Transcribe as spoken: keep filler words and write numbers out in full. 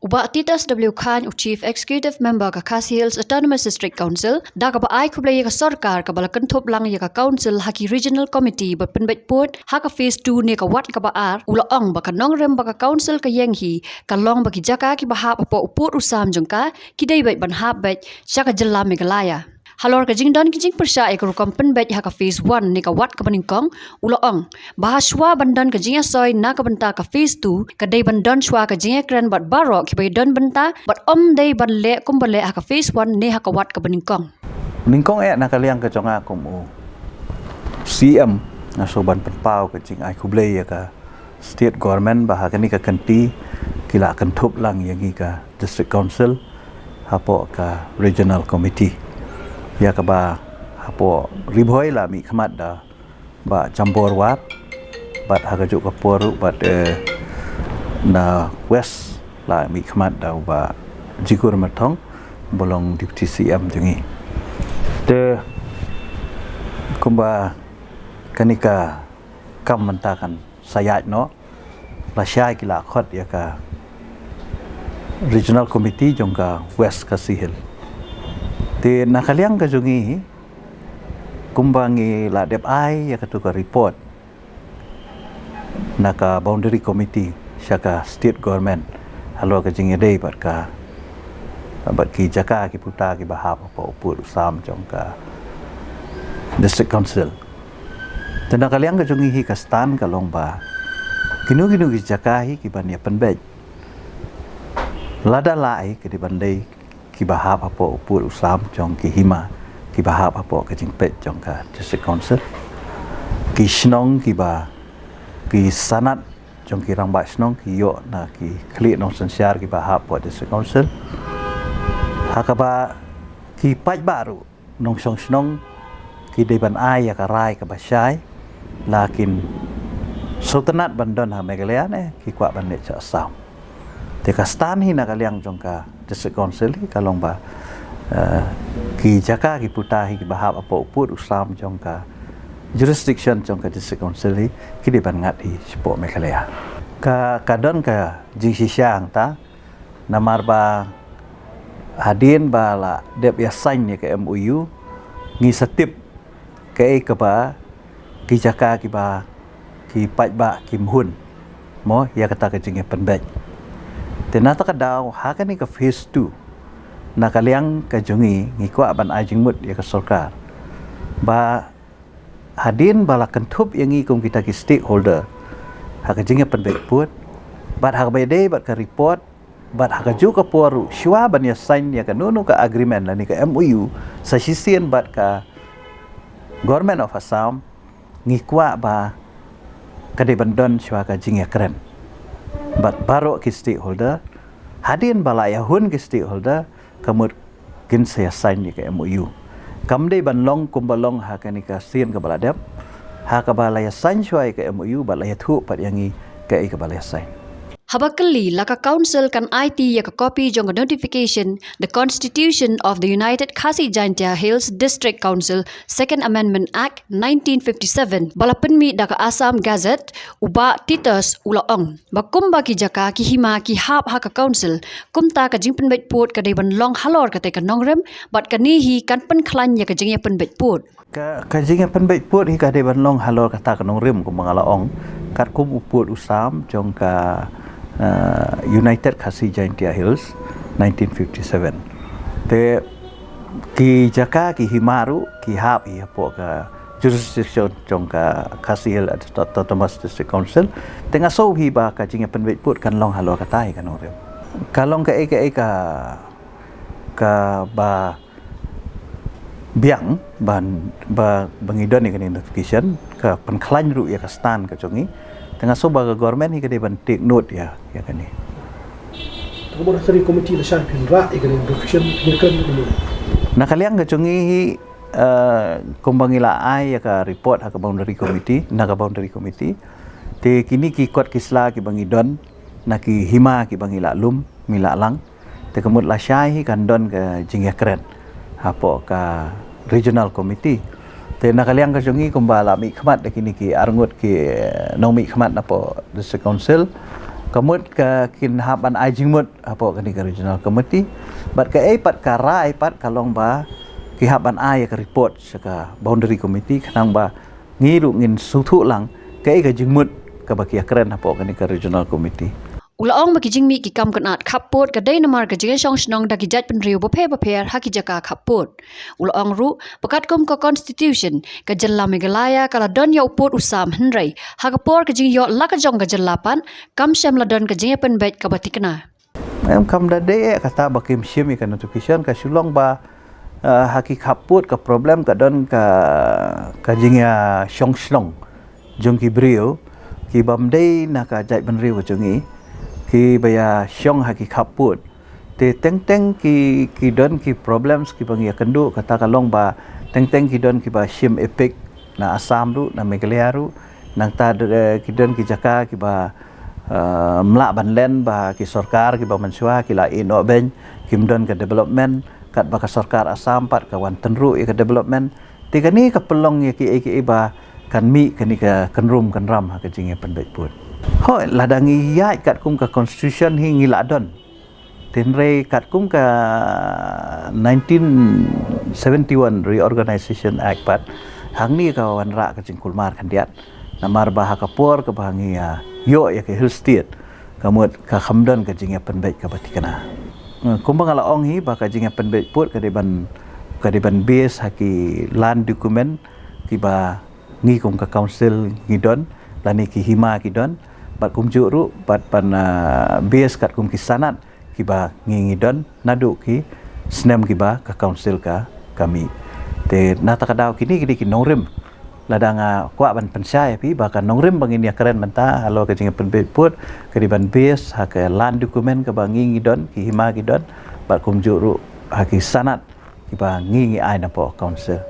Bah Titus W Chyne, u Chief Executive Member ka Khasi Hills Autonomous District Council, da kaba ai khublei ïa ka sorkar kaba la kynthup lang ïa ka Council ha ki Regional Committee bad pynbeit pud ha ka Phase two ne ka wat kaba ar, u la ong ba ka nongrim ba ka Council ka ïeng hi ka long ba ki jaka kiba hap hapoh u pud u sam jong ka ki dei beit ban hap beit sha ka jylla Meghalaya. Halor ka jingdon ka jingpyrshah ïa ka rukom pynbeit ha ka Phase one ne ka wat kaba nyngkong, u la ong ba ha shuwa ban don ka jingïasoi na ka bynta ka Phase two, ka dei ban don shuwa ka jingïakren bad baroh kiba ïadon bynta, bad ym dei ban leh kumba leh ha ka Phase one ne ha ka wat kaba nyngkong. Nyngkong eh, na ka liang ka jong nga kum u C M, nga shu ban pynpaw ka jingai khublei ïa ka State Government ba ha kane ka kynti ki la kynthup lang ïa ngi ka District Council hapoh ka Regional Committee, ïa kaba hapoh Ri Bhoi la mihkhmat da Bah Jambor War, bad ha kajuh ka por ruh bad, eh, na West la mihkhmat da u Bah Jikur Myrthong ba long Deputy C M jong ngi. Te kumba kane ka kam mynta kan sa ïaid noh, lashai ki la khot ïa ka Regional Committee jong ka West Khasi Hills. Te na ka liang ka jong ngi hi, kumba ngi la dep ai ïa katu ka report na ka Boundary Committee sha ka State Government halor ka jingïadei bad ka, bad ki jaka ki puta kiba hap hapoh u pud u sam jong ka District Council. Te na ka liang ka jong ngi hi ka stand ka long ba kino kino ki jaka hi kiban ïa pynbeit, lada lah hi ki dei ban dei kiba hap hapoh u pud u sam jong ki hima kiba hap hapoh ka jingpeit jong ka District Council. Ki shnong kiba, ki sanad jong ki rangbah shnong ki ïoh na ki khlieh nongsynshar kiba hap hapoh District Council, ha kaba ki paidbah ruh, nongshong shnong, ki dei ban ai ïa ka rai kaba shai, la kin sngewtynnat ban don ha Meghalaya ne ki kwah ban leit sha Assam. Te ka stand hi na ka liang jong ka District Council hi ka long ba, eh, ki jaka ki puta hi kiba hap hapoh u pud u sam jong ka jurisdiction jong ka District Council hi ki dei ban ngat hi shapoh Meghalaya. Ka, ka don ka jingshisha hangta, namar ba hadien ba la dep ïa sign ïa ka M O U, ngi sa tip kaei kaba ki jaka kiba ki paidbah kim hun mo ïa kata ka jingïapynbeit. Te na kata ka daw ha kane ka Phase two, na ka liang ka jong ngi, ngi kwah ban ai jingmut ïa ka sorkar ba hadien ba la kynthup ïa ngi kum kita ki stakeholder ha ka jingïapynbeit pud, bad ha kaba ïadei bad ka report, bad ha kajuh ka por ruh shuwa ban ïa sign ïa kano kano ka agreement lane ka M O U sa shisien bad ka Government of Assam, ngi kwah ba ka dei ban don shuwa ka jingïakren bad baroh ki stakeholder. Hadien ba la ïahun ki stakeholder, ka mut kin sa ïa sign ïa ka M O U. Kam dei ban long kumba long ha kane ka sien kaba la dep, ha kaba la ïa sign shuwa ïa ka M O U bad la ïathuh pat ïa ngi kaei kaba la ïa sign. Haba kylli, la ka Council kan aiti ïa ka copy jong ka notification, The Constitution of the United Khasi Jaintia Hills District Council, Second Amendment Act, nineteen fifty-seven, ba la pynmih da ka Assam Gazette, u Bah Titus u la ong ba kumba ki jaka ki hima ki hap ha ka Council, kumta ka jingpynbeit pud ka dei ban long halor kata ka nongrim, bad kane hi kan pynkhlaiñ ïa ka jingïapynbeit pud. Ka, ka jingïapynbeit pud hi ka dei ban long halor kata ka nongrim kumba nga la ong, katkum u pud u sam jong ka, eh, United Khasi Jaintia Hills, nineteen fifty-seven. Te ki jaka ki hima ruh ki hap hi hapoh ka jurisdiction jong ka Khasi Hills Autonomous District Council. Te nga sngew hi ba ka jingïapynbeit pud kan long halor kata hi ka nongrim. Ka long kaei kaei ka, kaba biang ban, ba, ba ngi don ïa kane notification, ka pynkhlaiñ ruh ïa ka stand ka jong ngi. Te nga sngew ba ka government hi ka dei ban take note ïa, ïa kane. Te ka Boundary Committee lashai phin rah ïa kane notification, phin kren ïa kane. Na ka liang ka jong ngi hi, eh, kumba ngi la ai ïa ka report ha ka Boundary Committee, na ka Boundary Committee. Te kine ki kot ki sla kiba ngi don, na ki hima kiba ngi la lum, ngi la lang. Te ka mut lashai hi kan don ka jingïakren hapoh ka Regional Committee. Te na ka liang ka jong ngi kumba la mihkhmat da kine ki arngut ki, eh, nongmihkhmat napoh District Council, Ka mut ka kin hap ban ai jingmut hapoh kane ka regional committee. Bad kaei pat ka rai pat ka long ba ki hap ban ai ka report sha ka boundary committee khnang ba ngi ruh ngin sngewthuh lang kaei ka jingmut kaba ki ïakren hapoh kane ka regional committee. U la ong ba ki jingmih ki kam kynad khappud ka dei namar ka jingïashong shnong da ki jaitbynriew bapher bapher ha ki jaka khappud. U la ong ruh ba katkum ka constitution ka jylla Meghalaya ka la don ïa u pud u sam, hynrei ha ka por ka jingïoh la ka jong ka jylla pat kam shym la don ka jingïapynbeit kaba thikna. Em, kam da dei eh kata ba kim shim ïa ka notification, ka shu long ba, eh, ha ki khappud ka problem ka don ka, ka jingïashong shnong jong ki briew ki bym dei na ka jaitbynriew ka jong ngi, kiba ïashong ha ki khappud. Te teng teng ki, ki don ki problems kiba ngi ïakynduh, kata ka long ba teng teng ki don kiba shim EPIC na Assam ruh, na Meghalaya ruh. Nangta, eh, ki don ki jaka kiba, eh, ym lah ban len ba ki sorkar kiba mynshuwa ki la ïehnoh beiñ, kim don ka development, katba ka sorkar Assam pat ka wan tynruh ïa ka development. Te kane ka pynlong ïa kiei kiei ba kan mih kane ka kynrum kynram ha ka jingïapynbeit pud. Hooid, lada ngi ïaid katkum ka constitution hi ngi lah don. Hynrei katkum ka nineteen seventy-one Reorganization Act pat, hangne ka wanrah ka jingkulmar khyndiat. Namar ba ha ka por kaba ngi, ah, ïoh ïa ka Hill State, ka mut ka kham don ka jingïapynbeit kaba thikna. Eh, kumba nga la ong hi ba ka jingïapynbeit pud ka dei ban, ka dei ban base ha ki land document kiba ngi kum ka council ngi don, lane ki hima ki don, bad kumjuh ruh bad ban, ah, base katkum ki sanad kiba ngi ngi don naduh ki snem kiba ka council ka, ka mih. Te na kata ka daw kine ki dei ki nongrim. Lada nga kwah ban pynshai ïa phi ba ka nongrim ba ngin ïakren mynta halor ka jingïapynbeit pud ka dei ban base ha ka land document kaba ngi ngi don, ki hima ki don, bad kumjuh ruh ha ki sanad kiba ngi ngi ai napoh council.